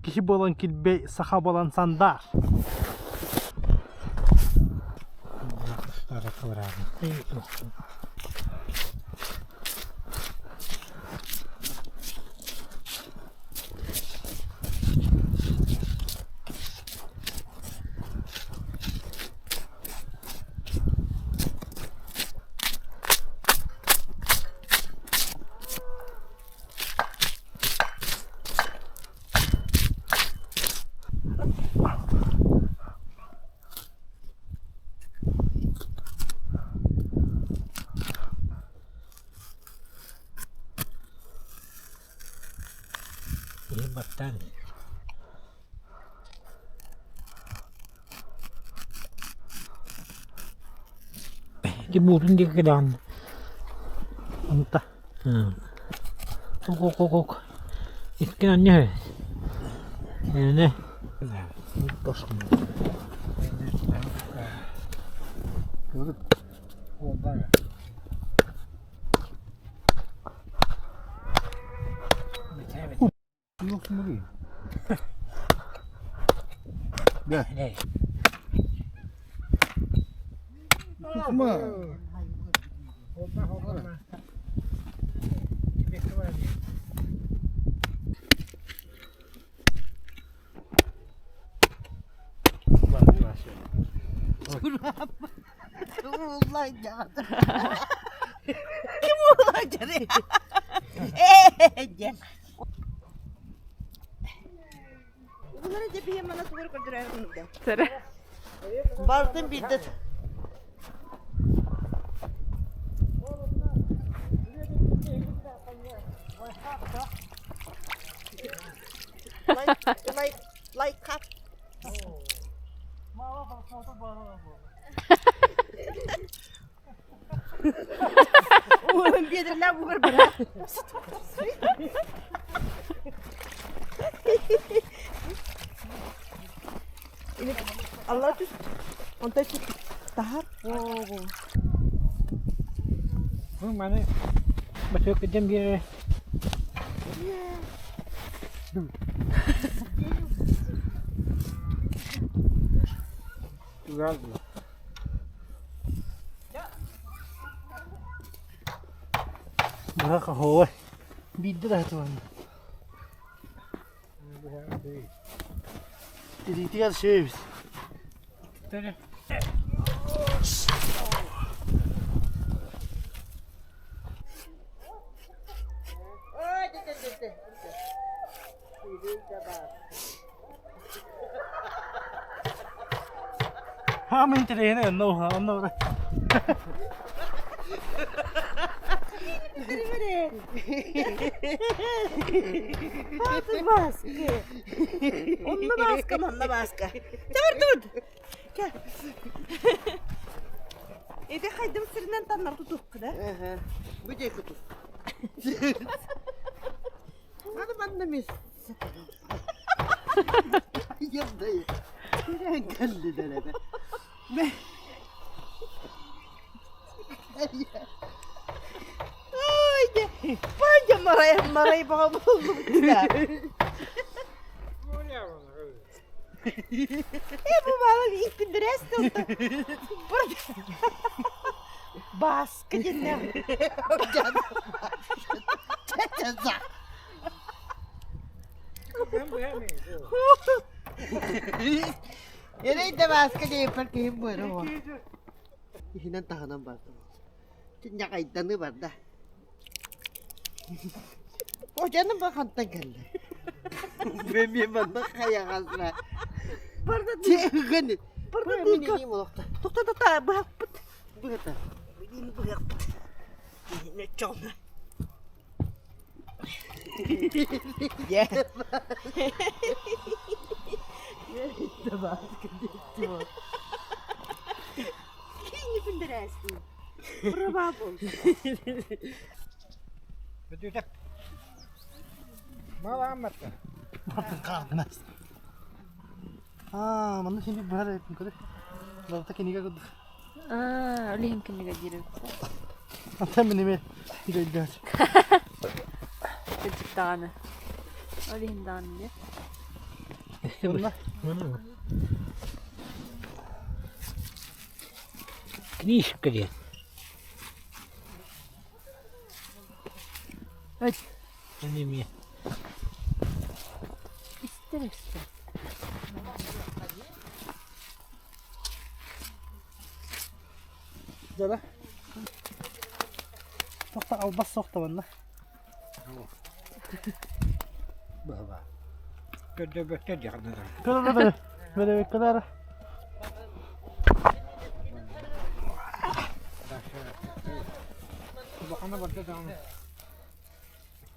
Киһи буолан килбэй, саха буолан сандаар. Иһин баттаан Ити буутун диэки даҕаны Онто Ок ок ок ок Икки анньа Эне Ким ууллайдьаный? Ээ диэн. Bunları cebiye bana tuvar koydurar Сэрэ. Бартын биирдэ Like like like cut. Биэдэрнээх бугар бара. Алла түс. Онтон түс. Таһар. Бу маны бөтүөккүтэн биэрэ Быһах оһуобай. Биирдэ да хатыланна. Тириитигэр сүөбүт. Хаамын интэриэһинэй онно онно Хаты Бааска. Онно Бааска, манна Бааска. Чабыр тут. Эти хайдым сиринен таннар тутукку да? Бу диэки тут. Аны манна мис. Йырдайы. Кэллилэр эбэ. Ой, пойдем, марай, марай баҕа буоллубут да. Э, бу баала ииппиндэрээс тылта. Бааска диэннээх. Эрэй да Бааска диэппэр киһим буора уо. Иһинэн таһынан барда. Ньаҕайданыы барда. Ожаным ба хантан кэллэ? Мен манна хайаҕасра. Барда Чэ, Барда Мен илиим олохто. Тохто та быһахпыт. Быһата. Билиим быһахпыт. Нөччоҕуна. Бүтүтэ. Малаамматта. Мартын хаалгынас. Аа, манна син бир быһар эбиппин көрө. Барыта кинигэ курдук. Аа, ол иһин кинигэ диир эбит. Антон мин эмиэ өйдөөн. Кырдьык даҕаны. Ол иһин даҕаны диэ. Онно Книжка диэн. Эт. Эмиэ. Истэр өссө. Дьара. Тохта албас сохта манна. Баба. Көрдөбөттөр дьаҕарнара. Көрө бere бere. Улахана барда даҕаны.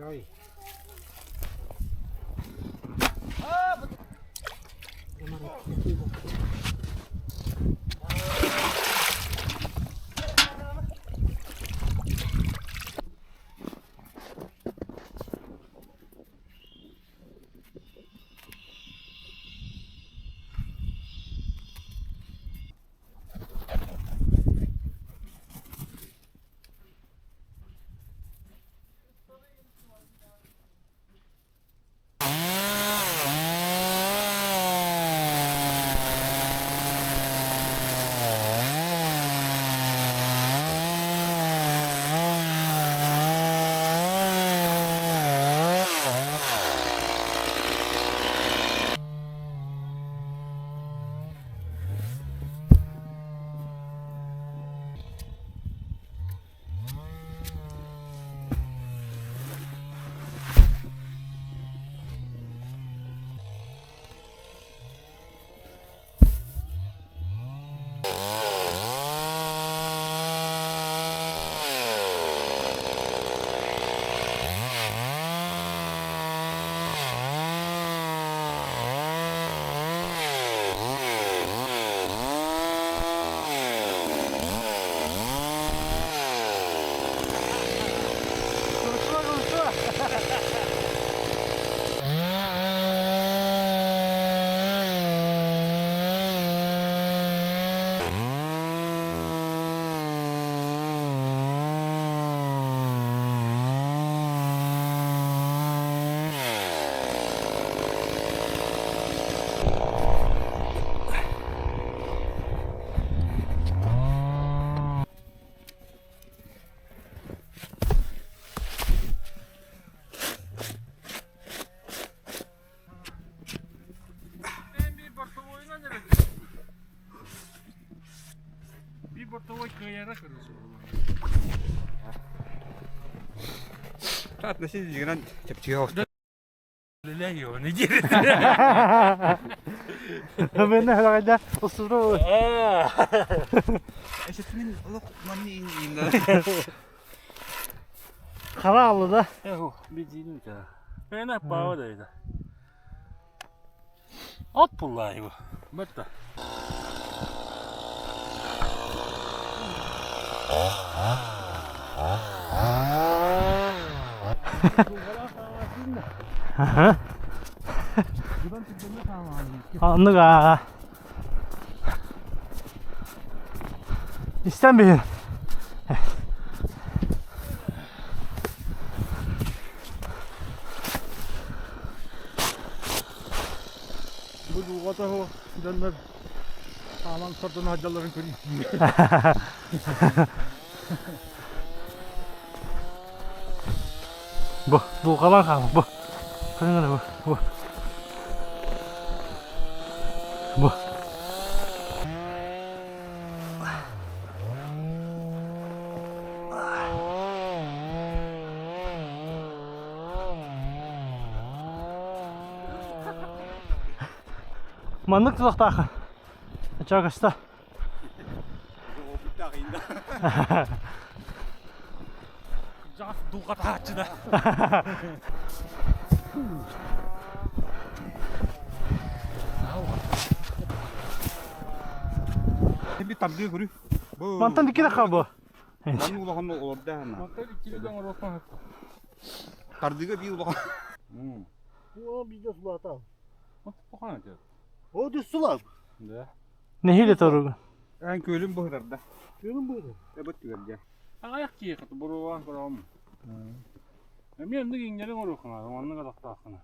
Ой. Мен herhalde ısırı. Хара алды да. От буллаайбы. Бетта. Анныга. Истен бейін. Бу дууҕата дьоннор хааман сордон сылдьалларын көрүү. Бу, дулҕалаан хаалар, бу. Көрүҥ эрэ бу, бу. Бу. Маннык тутахтаахын. Ачаагыста. Дууҕатааччы да. Мантан диккире хаал бу. Маннык улахан олордо ана. Тардыга биир улахан. О, биде сулата. О, düz сулап. Да. Нэһиилэ торугун. Эн күөлүм быһытарда. Күөлүм быһыты. Эбит түгэргэ. Аҕыйах киһи буруолаан көрөҕүм. Эмиэ оннук иҥнэри оҥоруоххуна, маннык атахтааххына.